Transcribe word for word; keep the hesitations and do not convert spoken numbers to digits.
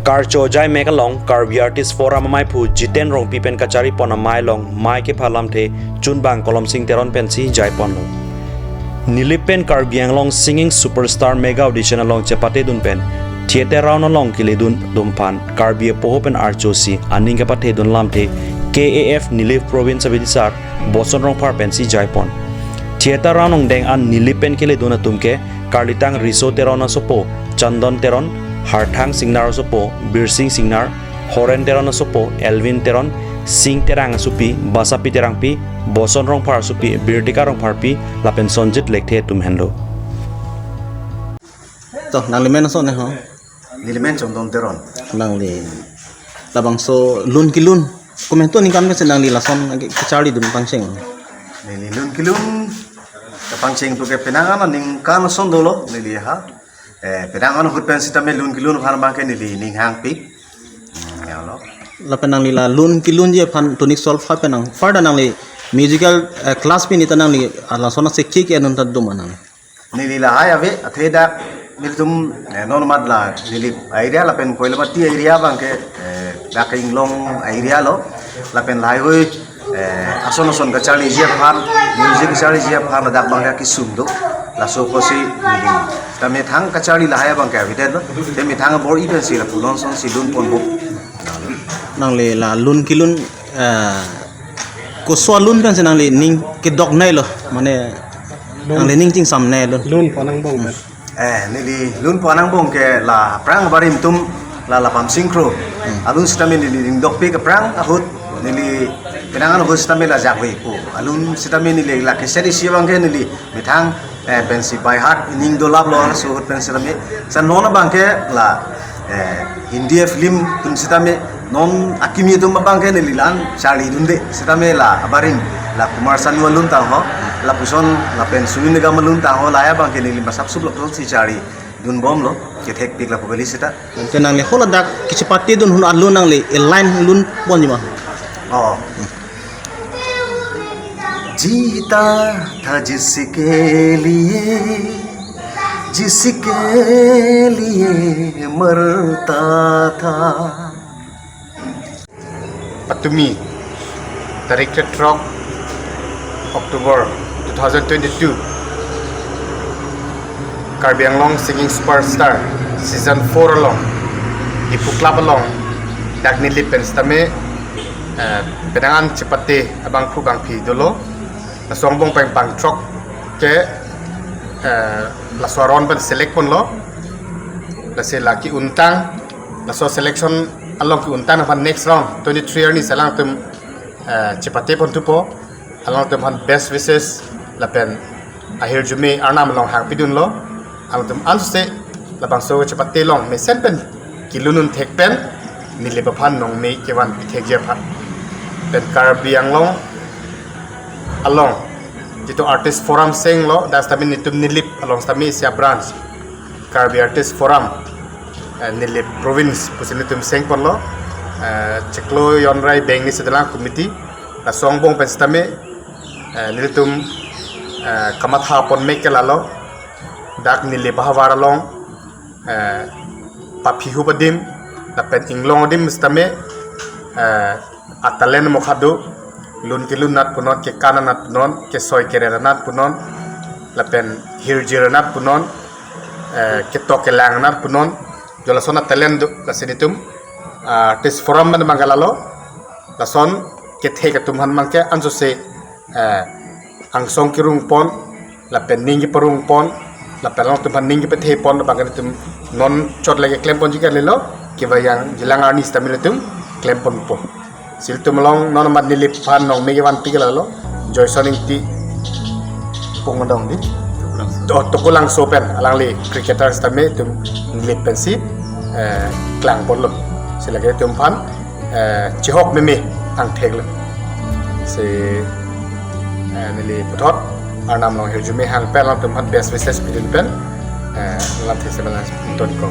Karcho jaimek along Karbi Artist Forum amaiphu Jiten Rongpi pen kacharipon amei along mei kepha lamthe chunbang Kolomsing Teron pensi jaiponlo. Nilip pen Karbi Anglong singing superstar mega audition along chepatedun pen theatre round along keledun atum aphan Karbi apoho pen archosi aning kepathedun lamthe K A F Nilip Province abidisar Boson Rongphar pensi jaipon. Theatre round angdeng an Nilip pen keledun atum ke Karlitang Riso Teron asopo Chandon Teron, Harthang Singnar asopo Birsing Singnar, Horen Teron asopo Elvin Teron, Sing Terang asopi Basapi Terangpi, Boson Rongphar asopi Birtika Rongpharpi lapen Sonjit Lekthe atum henlo. To, nangli men ason ne ho? Neli men Chandon Teron. Nangli labangso lun kelun komantu aningkan pensi nangli lason ke-, kecharlidun pangcheng? Neli lun kelun kepangcheng pu ke penang an aningkan ason dolo neli ha. Eh, penang an ahut pen sitame lun kelun aphan abang ke neli ning hangpik. Hmm, ya lo. Lapen nangli la lun kelunji aphan tonic solfa pen nang further nangli musical, eh, class pen ita nangli, ah, lason ase ke ke anun ta dum anang. Neli lahai ave, athe dak nelitum, eh, non mat la Nilip area lapen Koilamati area abang ke, eh, dak Inglong area lo, lapen lahai hui, eh, ason ason kacharliji aphan, music kacharliji aphan ladak abang ke kesung do, laso apotsi neli. Ta methang kacharli lahai abang ke ave det lo, te methang abor-i pensi lapu non sonsi lun ponpo. Nangli la lun kelun, eh, koso alun pensi nangli ning kedoknei lo, mane Lun. Nangli ning chingsam ne lun. Lun pon angbong kan. Eh, neli lun pon angbong ke la aphrang abarim atum la la Pamsing Kro. Hmm. Alun sitame neli ning dokpik aphrang ahut neli penang an ahut sitame la jakvepo. Alun sitame neli la cassette isi abang ke neli methang, eh, pensi by heart ning dolap lo laso ahut pen sitame. Sa non abang ke la, eh, Hindi film atum sitame non akimi atum abang ke neli la-an charlidunde sitame la abarim la Kumar Sanu alun tangho, lapuson lapen Soenu Nigam alun tangho, lahai abang ke neli masap sup lapusonsi charlidunbomlo, kethekpik lapu kali sita. Ante nangli hala dak kachepatedun ahut alun nangli line lun ponji ma? Oh. जीता था जिसके लिए, जिसके लिए मरता था। Patumi, tarik throk October two thousand twenty-two, Karbi Anglong Singing Superstar Season four along, Diphu Club along, dak Nilip pen sitame, eh, penang an chepate abangphu bangphi dolo, laso angbong pen pangthrok ke, eh, laso aron pen select ponlo, lasi la ke-untang, laso selection along ke-untang aphan next round twenty-three arni si alangtum, eh, chepate ponthupo, alangtum aphan best wishes lapen ahirjume Arnam along hangpidunlo, alangtum anse labangso chepate along mesen pen kelun un thek pen Nilip aphan nongme kevan pithekji aphan. Pen Karbi Anglong along jitu Artist Forum senglo, dak sitame nelitum Nilip along sitame isi a-branch Karbi Artist Forum, eh, Nilip Province pusi nelitum sengponlo, eh, chiklo jon ra beng ni sedelang committee, laso angbong pen sitame, eh, nelitum, eh, kamatha ponme ke lalo, dak Nilip ahavar along, eh, paphihup adim lapen inglong adim sitame, eh, a-talent mokha do, lun kelun anat punon, kekan anat punon, kesoi keren anat punon, lapen hirjir anat punon, eh, ketok kelang anat punon, jo lason a-talent do, lasi nelitum, ah, Artist Forum pen abang ke lalo, lason kethek atum aphan abang ke ansose, eh, angsong kerung pon, lapen ning keparong pon, lapen alangtum aphan ning kepathe pon, abang ke nelitum non chot lake klem ponji kalilo, kevang jilang arni sitame nelitum klem ponpo. Si nelitum along non amat Nilip aphan nongme kevan pi ke lalo, Joyson Ingti, Pung Adong di, To-, Tokolangso pen, alangli cricketer sitame nelitum Nilip pensi, eh, klang ponlo. Si lake nelitum aphan, eh, chihok meme angthek lo. Si, eh, neli puthot Arnam along hirjume hang pen alangtum aphan best wishes pidun pen, eh, lamthe sebelas ton ko.